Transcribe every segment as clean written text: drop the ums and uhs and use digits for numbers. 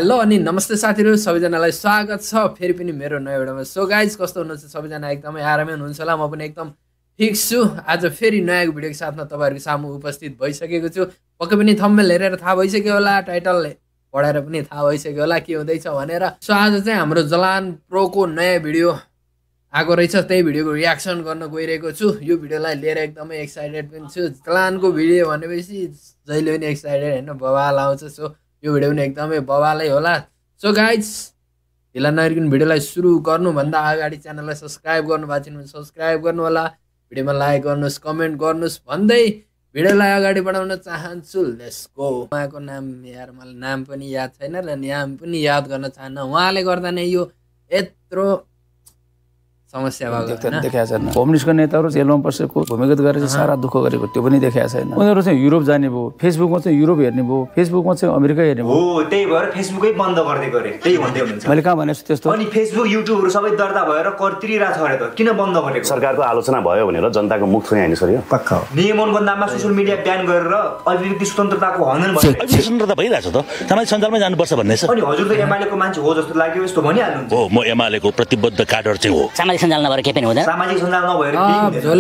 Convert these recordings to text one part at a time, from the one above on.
Hello अनि नमस्ते साथीहरु सबैजनालाई स्वागत छ फेरि पनि मेरो नयाँ भिडियोमा। सो गाइज कस्तो हुनुहुन्छ सबैजना? एकदमै आरामै हुनुहुन्छ होला। म पनि एकदम ठीक छु। आज फेरि नयाँ भिडियोको साथमा तपाईहरुको सामु उपस्थित भइसकेको छु। पक्कै पनि थम्बनेल हेरेर थाहा भइसक्यो होला, टाइटल पढेर पनि थाहा भइसक्यो होला के हुँदैछ भनेर। सो आज चाहिँ हाम्रो जलान प्रोको नयाँ भिडियो आएको रहेछ, त्यही भिडियोको रियाक्सन गर्न गइरहेको छु। यो भिडियोलाई लिएर एकदमै एक्साइटेड पनि छु। जलानको भिडियो भनेपछि जहिले पनि एक्साइटेड हैन, बवाल आउँछ। सो यो भिडियो पनि एकदमै बवालै होला। सो गाइज ढिला नगरिकन भिडियोलाई सुरु गर्नुभन्दा अगाडि च्यानललाई सब्स्क्राइब गर्नु भएको छैन भने सब्स्क्राइब गर्नु होला, भिडियोमा लाइक गर्नुस्, कमेन्ट गर्नुस् भन्दै भिडियोलाई अगाडि बढाउन चाहन्छु। Let's go. उहाँको नाम यार मलाई नाम पनि याद छैन र नाम पनि याद गर्न चाहन्न। उहाँले गर्दा नै यो यत्रो समस्या भएको देखाएको छैन। कम्युनिस्टको नेताहरू जेलमा बसेको भूमिगत गरेर सारा दुःख गरेको त्यो पनि देखाएको छैन। उनीहरू चाहिँ युरोप जाने भयो, फेसबुकमा चाहिँ युरोप हेर्ने भयो, फेसबुकमा चाहिँ अमेरिका हेर्ने भयो। हो त्यही भएर फेसबुकै बन्द गर्दै गरे, त्यही भन्दै हुनुहुन्छ। मैले कहाँ भनेको छु त्यस्तो? अनि फेसबुक युट्युबहरु सबै दर्ता भएर कर तिरिरहेको छ अरे त किन बन्द गरेको? सरकारको आलोचना भयो भनेर जनताको मुख थुनी हानि सर यो पक्का नियमनको नाममा सोशल मिडिया ब्यान गरेर अभिव्यक्ति स्वतन्त्रताको हनन भयो। अभिव्यक्ति स्वतन्त्रता भइरहेछ त, सामाजिक सञ्जालमै जानुपर्छ भन्ने छ। अनि हजुर त एमालेको मान्छे हो जस्तो लाग्यो, यस्तो भनिहाल्नुहुन्छ। हो म एमालेको प्रतिबद्ध काडर चाहिँ हो। सामाजिक सञ्जाल नभएर के पनि हुँदैन। सामाजिक सञ्जाल नभएर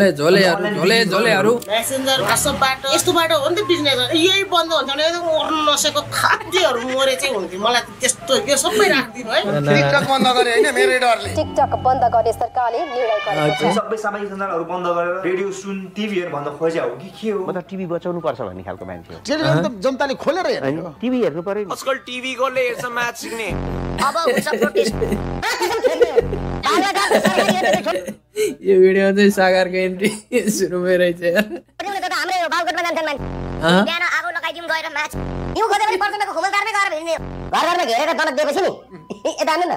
झोलेहरू मेसेन्जर वाट्सएप बाटो यस्तो बाटो हो नि त बिजनेस। यही बन्द हुन्छ भने मर्नु नसेको खाद्यहरू मरे चाहिँ हुन्थ्यो। मलाई त्यस्तो यो सबै राख्दिनु है। टिकटक बन्द गरे हैन मेरै डरले। टिकटक बन्द गर्ने सरकारले निर्णय गरेको छ। सबै सामाजिक सञ्जालहरु बन्द गरेर रेडियो सुन टिभी हेर भन्न खोज्या हो कि के हो? म त टिभी बचाउनु पर्छ भन्ने खालको मान्छे हो। टेलिभिजन त जनताले खोलेर हेर्ने हो। टिभी हेर्नु पर्यो नि। आजकल टिभी कोले हेर्छ म्याच सिक्ने। अब हुन्छ प्रोटेस्ट। यो भिडियो चाहिँ सागरको एन्ट्री सुरुमै रहेछ यार। हाम्रै हो बालकोटमा जान्छन् मान्छे। बिहान आगो लगाइदिउँ गएर म्याच हिउँ खोज्यो भने पर्छनको खोमलदारमै गएर भेट्ने। घरमा घेरेर तलक दिएपछि नि यता हाल्नु न।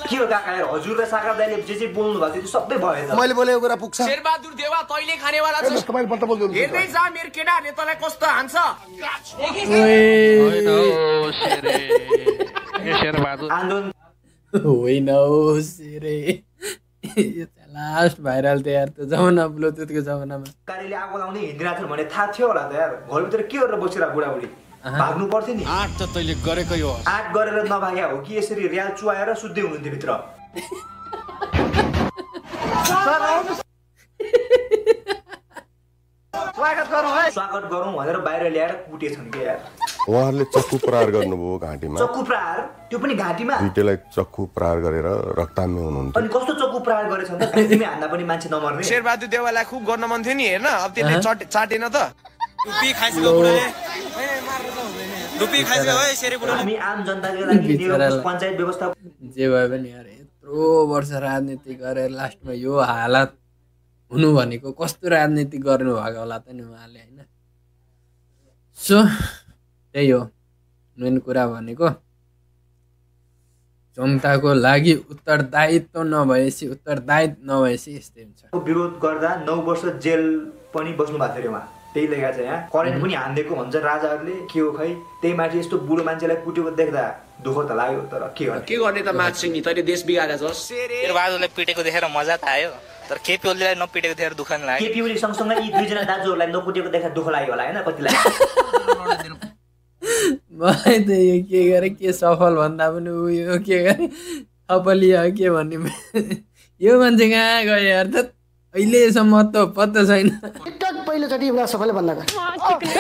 के हो काका यार, हजुर र सागर दाइले जे बोल्नु भएको थियो सबै भयो त। मैले बोलेको कुरा पुग्छ। शेरबहादुर देवा तैले खानेवाला छ। तपाईले पत्ता बोल्दै हुनुहुन्छ। हेर्दै जा मेरो केटाहरुले तँलाई कस्तो हान्छ। आन्दोलन होइन हो सेरे। यो लास्ट भाइरल थियो यार त्यो जमाना, ब्लुटुथको जमानामा। कार्यालय आगो लाउने हिँडिरहेको थियो भने थाहा थियो होला त यार। घरभित्र के गरेर बसिरहेको बुढाबुढी भाग्नु पर्थ्यो नि। आठ त तैले गरेकै हो। आठ गरेर नभाग्या हो कि यसरी र्याल चुहाएर सुत्दै हुनुहुन्थ्यो भित्र। स्वागत गरौँ भनेर बाहिर ल्याएर कुटेछन् के यार। उहाँहरूले चक्कु प्रहार गर्नुभयो घाँटीमा। चक्कु प्रहार? त्यो पनि घाँटीमा? दुईटैलाई चक्कु प्रहार गरेर रक्ताम्य हुनुहुन्थ्यो। अनि कस्तो चक्कु प्रहार गरेछ त? घाँटीमै हान्दा पनि मान्छे नमर्ने। शेरबहादुर देवालाई खुब गर्न मन थियो नि, हेर्न अब त्यसले चाटेन त। टुपी खाइसक्यो बुढाले। टुपी खाइसक्यो है शेरे बुढाले। हामी आम जनताको लागि निरङ्कुश पञ्चायत व्यवस्था जे भए पनि यार यत्रो वर्ष राजनीति गरेर लास्टमा यो हालत हुनु भनेको कस्तो राजनीति गर्नु भएको होला त नि उहाँले हैन। सो त्यही हो मेन कुरा भनेको। जनताको लागि उत्तरदायित्व नभएपछि यस्तै हुन्छ। विरोध गर्दा 9 वर्ष जेल पनि बस्नु भएको थियो उहाँ। त्यही लेखा छ यहाँ। करेन्ट पनि हान्दिएको भन्छ राजाहरूले। के हो खै त्यही माथि यस्तो बुढो मान्छेलाई कुटेको देख्दा दुःख त लाग्यो, तर के गर्ने त मान्छे नि तैले देश बिगारेछ। शेरबहादुरले पिटेको देखेर मजा त आयो, तर केपी ओलीलाई नपिटेको देखेर दुःख नि लाग्यो। केपी ओली सँगसँगै यी दुईजना दाजुहरूलाई नकुटेको देखेर दुःख लाग्यो होला हैन कतिलाई। मलाई त यो के गरे के सफल भन्दा पनि उयो के गरे थपलिया के भन्ने। यो मान्छे कहाँ गयो यार त अहिलेसम्म त पत्ता छैन। टिकटक पहिलोचोटि एउटा सबैले बन्द गरे।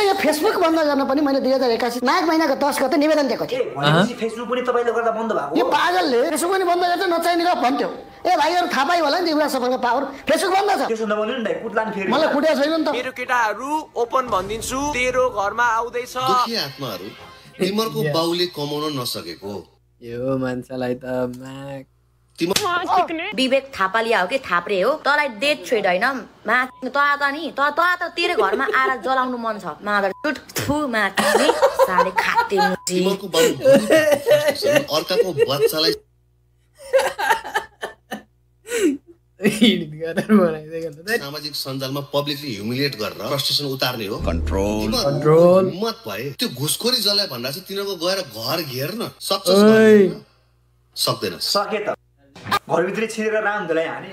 यो फेसबुक बन्द गर्न पनि मैले 2081 माघ महिनाको 10 गते निवेदन दिएको थिएँ। भनेपछि फेसबुक पनि तपाईले गर्दा बन्द भएको? यो पागलले फेसबुक पनि बन्द गर्छ नचाहिने र भन्थ्यो। ए भाइहरु थाहा पाइ होला नि त एउटा सबैको पावर फेसबुक बन्द छ। त्यसो नभन्नु नि दाइ कुटलान फेरि। मलाई कुट्या छैन नि त। मेरो केटाहरु ओपन भनिदिन्छु, तेरो घरमा आउँदै छ। दुखी आत्माहरू तिमरको बाउले कमाउन नसकेको यो मान्छेलाई त विवेक थापालिया हो कि थाप्रे हो? तँलाई डेट छोड होइन त तेरो घरमा आएर जलाउनु मन छ। मादर थु माथि साले खाते तिमरको बाउ अर्काको बच्चालाई सामाजिक सञ्जालमा पब्लिकली ह्युमिलिएट गरेर फ्रस्ट्रेसन उतार्ने हो। कन्ट्रोल मत भए त्यो घुसखोरी जलाए भन्दा चाहिँ तिनीहरूको गएर घर घेर्न सक्छ सक्दैन? सके त घरभित्रै छिरेर रामधुलाई हाने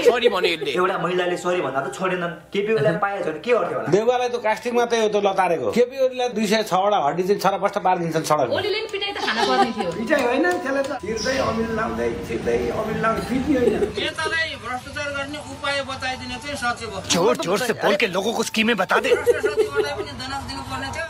सरी भन्यो यसले एउटा महिलाले सरी भन्दा त छोडेनन् केपी ओलीलाई पाएछ भने के गर्थ्यो होला देउवालाई त कास्टिङ मात्रै हो त लतारेको केपी ओलीलाई 206 वटा हड्डी चाहिँ छरपष्ट पारिदिन्छन् सडक ओलीले नि पिटाइ त खान पर्ने थियो पिटाइ होइन त्यसले त तिर्दै अमिल लाउँदै फिट्ने होइन नेतालाई भ्रष्टाचार गर्ने उपाय बताइदिने चाहिँ सचिव हो जोर से बोल के लोगों को स्कीमें बता दे सचिवलाई पनि धनक दिनुपर्ने थियो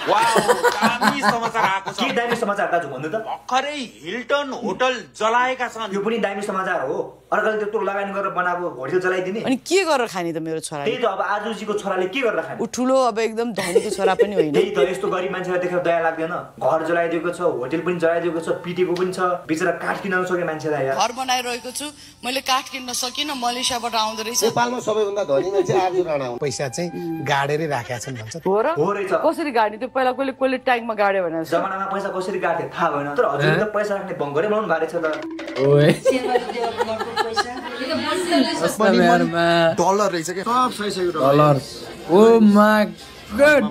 वाउ दामी समाचार आएको छ के दामी समाचार दाजु भन्नु त भर्खरै हिल्टन होटल जलाएका छन् यो पनि दामी समाचार हो अर्काले त्यत्रो लगानी गरेर बनाएको होटल जलाइदिने अनि के गरेर खाने त मेरो छोराले त्यही त अब आजुजीको छोराले के गरेर खाने उ ठुलो अब एकदम धनीको छोरा पनि होइन त्यही त यस्तो गरिब मान्छेलाई देखेर दया लाग्दैन घर जलाइदिएको छ होटल पनि जलाइदिएको छ पिटेको पनि छ बिचरा काठ किन्न नसके मान्छेलाई यार घर बनाइरहेको छु मैले काठ किन्न सकिन मलेसियाबाट आउँदै रहेछ नेपालमा सबैभन्दा धनी मान्छे आर्जु राणा हो पैसा चाहिँ गाडेरै राखेका छन् भन्छ हो र हो रहेछ कसरी गाड्ने त्यो पहिला कसले ट्याङ्कमा गाड्यो भने जमानामा पैसा कसरी गाड्थे थाहा भएन तर हजुरले त पैसा राख्ने बङ्गरै बनाउनु भएको छ त ओए डलर रहेछ के सब सही डलर ओ माय गॉड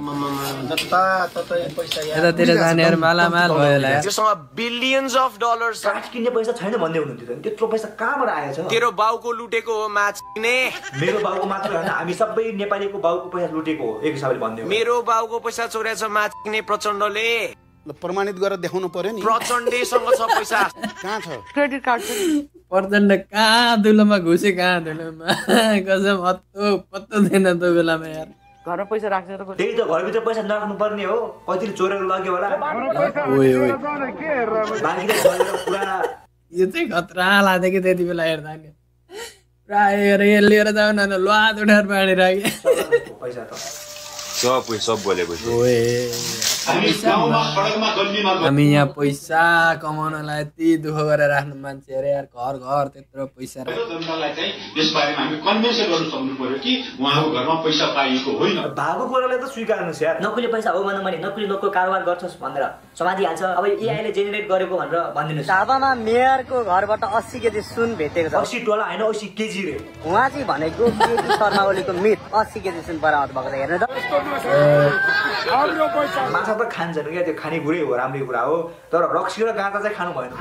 यतातिर जानेहरु मालामाल भयो होला त्यससँग बिलियन्स अफ डलर्स काठ किन्ने पैसा छैन भन्दै हुनुहुन्थ्यो त्यत्रो पैसा कहाँबाट आएछ तेरो बाउको लुटेको हो माछिने मेरो बाउको मात्र होइन हामी सबै नेपालीको बाउको पैसा लुटेको हो एक हिसाबले भन्दै हो मेरो बाउको पैसा चोरेछ माछिने प्रचण्डले प्रमाणित गरेर देखाउनु पर्यो नि प्रचण्डेसँग छ पैसा कहाँ छ क्रेडिट कार्ड छ प्रचण्ड कहाँ दुलोमा घुसे कहाँ दुलोमा कसम पत्तो थिएन त्यो बेलामा यार घरमा पैसा राख्छ त त्यही त घरभित्र पैसा नराख्नु पर्ने हो कतिले चोरेर लग्यो होला ओए बाँकी त चोरेर पुरा यो चाहिँ खतरा लाग्थ्यो कि त्यति बेला हेर्दा नि प्राय लिएर जाऊ न लुहात उठाएर बाँडेर पैसा त सब बोलेको हामी यहाँ पैसा कमाउनलाई यति दुःख गरेर राख्नु मान्छे अरे यार घर घर त्यत्रो पैसा भएको कुरालाई त स्वीकार्नुहोस् यार नक्कली पैसा हो भन्दा मैले नक्कली नोटको कारोबार गर्छस् भनेर समातिहाल्छ अब एआईले जेनेरेट गरेको भनेर भनिदिनुहोस् ढाबामा मेयरको घरबाट 80 केजी सुन भेटेको छ 80 टोला होइन 80 केजी रे उहाँ चाहिँ भनेको केजी शर्मा ओलीको मिथ 80 केजी सुन बरामद भएको छ हेर्नु त माछा त खान्छन् क्या त्यो खानेकुरै हो राम्रै कुरा हो तर रक्सी र गाँजा चाहिँ खानु भएन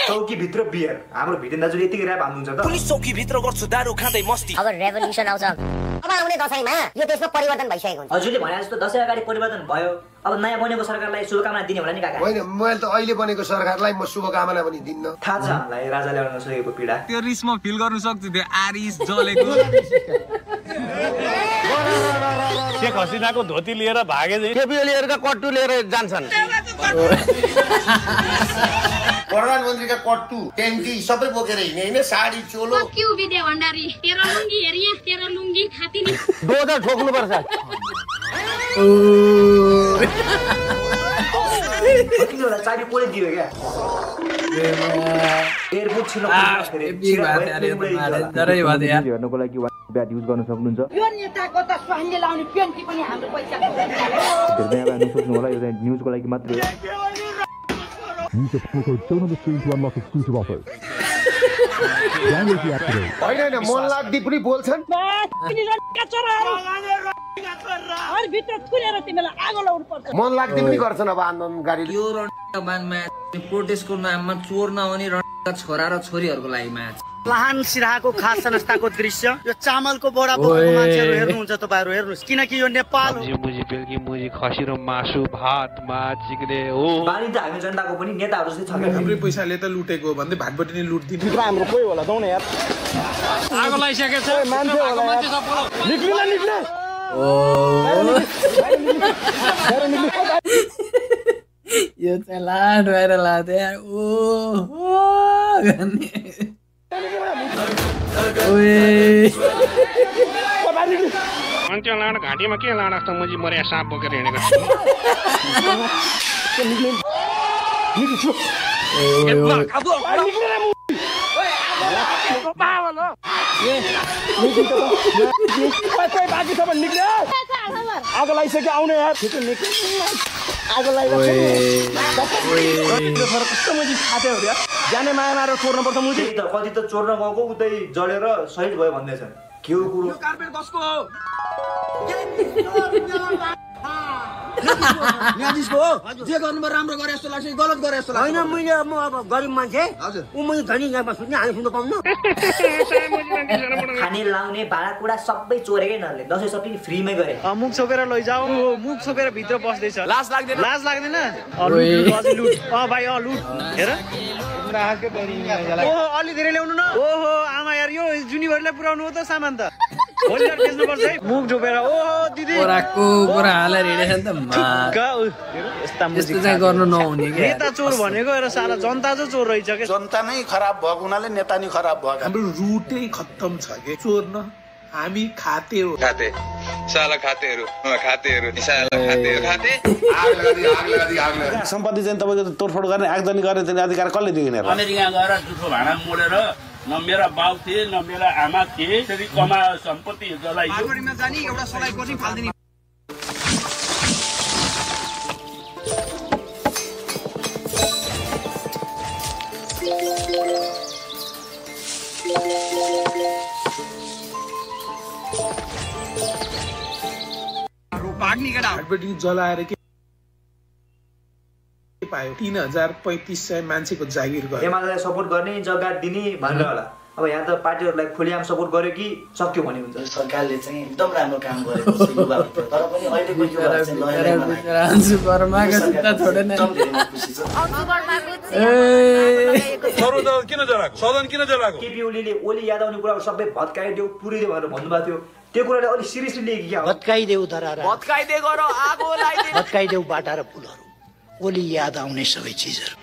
चौकीभित्र बियर हाम्रो भिटेन दाजुले यतिकै ऱ्याप हाल्नुहुन्छ त पुलिस चौकीभित्र गर्छु दारू खाँदै मस्ती अब रेभोल्युसन आउँछ अब आउने दशैंमा यो देशमा परिवर्तन भइसकेको हुन्छ हजुरले भने जस्तो दशैं अगाडि परिवर्तन भयो अब नयाँ बनेको सरकारलाई शुभकामना दिने होला नि काका होइन मैले त अहिले बनेको सरकारलाई म शुभकामना पनि दिन्न थाहा छ हामीलाई राजाले आउन सकेको पीडा त्यो रिस म फिल गर्न सक्छु त्यो आरिस जलेको शेख हसिनाको धोती लिएर भागे केपी ओलीहरुका कट्टु लिएर जान्छन् प्रधानमन्त्रीका कट्टु टेन्टी सबै बोकेर हिँड्ने हैन साडी चोलो क्यु विद्या भण्डारी तेरो लुङ्गी हेरिए तेरो लुङ्गी खातिनी दोजा ठोक्नु पर्छ कतिवटा चाबी कोले दियो क्या एयरपोर्ट छिन हेर्नको लागि ब्याट युज गर्न सक्नुहुन्छ यो नेताको त स्वाइनले लाउने पेन्टी पनि हाम्रो पैसा धेरै अब सोच्नु होला यो न्यूजको लागि मात्र हो Use the promo code shown on the screen to unlock exclusive offers. होइन मन लाग्दी पनि बोल्छन् मन लाग्दी पनि गर्छन् अब आन्दोलनकारीले यो रणबानमा प्रोटेस्टको नाममा चोर नहुने रणका छोरा र छोरीहरूको लागि म्याच प्लान सिराहाको खास संस्थाको दृश्य यो चामलको बोरा बोकेको मान्छेहरु हेर्नुहुन्छ तपाईहरु हेर्नुस् किनकि यो नेपाल हो मुजी बेलकी मुजी खसी र मासु भात माछ चिक्ने हो बानी त हामी जनताको पनि नेताहरु चाहिँ छ हाम्रै पैसाले त लुटेको भन्दै भाटबटी नि लुट्दिनु भित्र हाम्रो कोही होला जाउँ न यार आगो लागिसकेको छ मान्छे होला निक्लिन निक्लिन यो चाहिँ लाड भएर लाँदै यार अन्त्य लाड घाँटीमा के लाड जस्तो मुजी मर्या साँप बोकेर हिँडेको आगो लागिसक्यो आउने यार आगो कस्तो मुजी खाथे हो यार जाने माया मारेर छोड्नु पर्छ मुजी कति त चोर्न गएको उतै जलेर शहीद भयो भन्दैछन् के हो कुरो कार्पेट कसको हो जे गर्नुभयो राम्रो गरे जस्तो लाग्छ गलत गरे जस्तो लाग्छ होइन मैले म अब गरिब मान्छे ऊ मैले धनी गाउँमा सुत्ने हामी सुन्न पाउनु खाने लाउने भाँडाकुँडा सबै चोरेकै नले दसैँ सबै फ्रीमै गरे मुख छोपेर लैजाऊ मुख छोपेर भित्र बस्दैछ लाज लाग्दैन लुट भाइ लुट हेर ओहो अलि धेरै ल्याउनु न ओहो आमा यार यो जुनिभरलाई पुऱ्याउनु हो त सामान त भोलिकार बेच्नुपर्छ है मुख ढोपेर ओहो दिदी कोराको कोरा हालेर हिँडेछ नि त यस्तो चाहिँ गर्नु नहुने के नेता चोर भनेको हेर साला जनता चाहिँ चोर रहेछ के जनता नै खराब भएको हुनाले नेता नै खराब भएको हाम्रो रुटै खत्तम छ के चोर न हामी खाते हो खाते साला खातेहरू साला खाते सम्पत्ति चाहिँ तपाईँको तोडफोड गर्ने आगजनी गर्ने चाहिँ अधिकार कसले दिने अमेरिका गएर जुठो भाँडा मोडेर न मेरा बाउ थिए न मेरा आमा थिए त्यसरी कमा सम्पत्ति जलाइयो मार्केटमा जानी एउटा सलाई गर्ने फाल्दिने जलाएर के पायो 3500 मान्छेको जागिर गयो एमालेलाई सपोर्ट गर्ने जग्गा दिने भनेर होला अब यहाँ त पार्टीहरूलाई खुलिआम सपोर्ट गर्यो कि सक्यो भने हुन्छ सरकारले चाहिँ एकदम राम्रो काम गरेको छ युवाहरुको तर पनि अहिलेको युवाहरु चाहिँ सदन किन जलाको केपी ओलीले ओली याद आउने कुराहरु सबै भत्काइदेऊ पुरिदेऊ भनेर भन्नुभएको थियो त्यो कुराले अलि सिरियसली लिएको क्या भत्काइदेऊ धरारा भत्काइदे गर आगो लगाइदे भत्काइदेऊ बाटा र पुलहरु ओली याद आउने सबै चीजहरु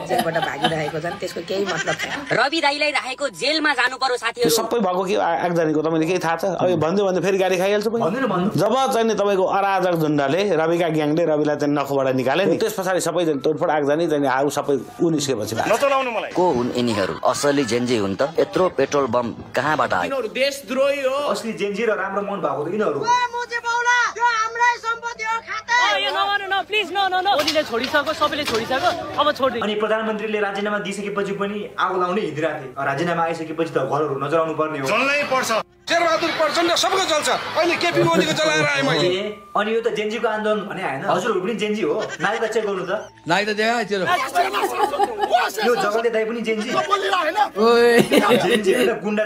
जेलबाट भागिरहेको छन् त्यसको केही मतलब छैन रवि दाइलाई राखेको जेलमा जानु पर्यो साथीहरु सबै भएको के एकजनाको तपाईले के थाहा छ अब भन्दै भन्दै फेरि गाडी खाइहाल्छ पनि जब चाहिँ तपाईको अराजक झुण्डले रविका ग्याङले रविलाई चाहिँ नखबाट निकाले नि त्यसपछि सबै जन तोडफोड एकजनी चाहिँ हाउ सबै उनिसकेपछि नचलाउनु मलाई को हुन् यिनीहरु असली जेन्जी हुन् त यत्रो पेट्रोल बम कहाँबाट आयो यिनीहरु देशद्रोही हो असली जेन्जी र राम्रो मन भएको त यिनीहरु मुझे बाउला यो हाम्रै सम्पत्ति हो खाता यो न प्लिज न ओलीले छोडिसक्यो सबैले छोडिसक्यो अब छोड्दिनु अनि प्रधानमन्त्रीले राजीनामा दिइसकेपछि पनि आगो लाउने हिँडिरहेको थिए राजीनामा आइसकेपछि त घरहरु नजलाउनु पर्ने हो जल्नै पर्छ शेरबहादुर प्रचण्ड सबैको जल्छ अहिले केपी ओलीको जलाएर आए मैले अनि यो त जेन्जीको आन्दोलन भने हैन हजुरहरु पनि जेन्जी हो नागरिकता चेक गर्नु त नागरिकता देखा त्यो यो जगले दाइ पनि जेन्जी ओए जेन्जी हैन गुण्डा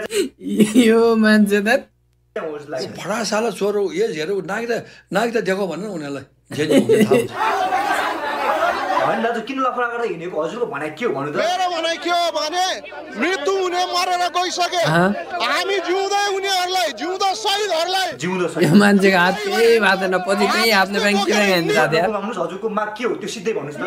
यो मान्छे त फडा साला चोर एजहरु नागरिकता देखो भन्नु उनीहरुलाई जेन्जी थाहा हुन्छ हैन दाजु किन लफडा गर्दै हिँडेको हजुरको भनाइ के हो भन्नु त मेरो भनाइ के हो भने मृत्यु हुने मरेर गइसके हामी जिउँदै उनीहरुलाई जिउँदो शहीदहरुलाई यो मान्छेको हात केही बाँधेन पछि त्यही हातले ब्याङ्क के ब्याङ्क जाथे भन्नुस् हजुरको माग के हो त्यो सिधै भन्नुस् त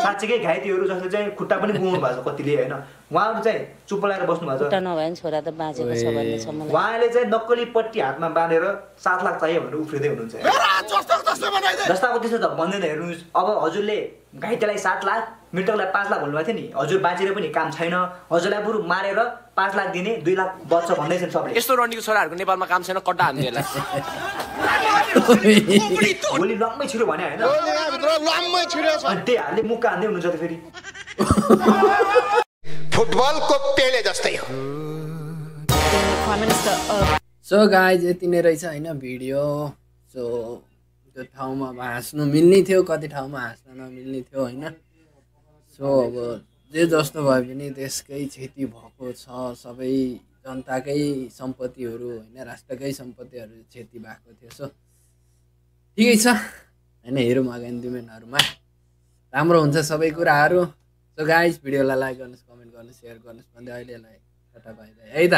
साच्चै घाइतेहरु जसले चाहिँ खुट्टा पनि गुमाउनु भएको छ कतिले हैन उहाँहरु चाहिँ चुप लगाएर बस्नु भएको छ खुट्टा नभए नि छोरा त बाँचेको छ भन्ने छ मलाई उहाँले चाहिँ नक्कली पट्टी हातमा बाँधेर 7 लाख चाहियो भनेर उफ्रिदै हुनुहुन्छ जस्ताको त्यस्तो त भन्दैन हेर्नुस् अब हजुरले घाइतेलाई 7 लाख मृतकलाई 5 लाख भन्नुभएको थियो नि हजुर बाँचेर पनि काम छैन हजुरलाई बरु मारेर 5 लाख दिने 2 लाख बच्छ भन्दै छन् सबले यस्तो रन्डीको छोराहरुको नेपालमा काम छैन कट्टा हान्नेलाई ओली लम्मै छिरो भने हैन ओली यहाँ भित्र लम्मै छिरो छ अनि त्यही हालले मुक्का हान्दै हुनुहुन्छ त फेरि फुटबलको पेले जस्तै हो सो गाइज यति नै रहेछ हैन भिडियो सो त्यो ठाउँमा हाँस्नु मिल्ने थियो कति ठाउँमा हाँस्न नमिल्ने थियो हैन सो अब जे जस्तो भए पनि देशकै क्षति भएको छ सबै जनताकै सम्पत्तिहरू हैन राष्ट्रकै सम्पत्तिहरू क्षति भएको थियो सो ठिकै छ हैन हेरौँ आगामी दिनहरुमा राम्रो हुन्छ सबै कुराहरू सो गाइज भिडियोलाई लाइक गर्नुस् कमेन्ट गर्नुस् शेयर गर्नुस् भन्दै अहिलेलाई टाटा बाइ बाइ है त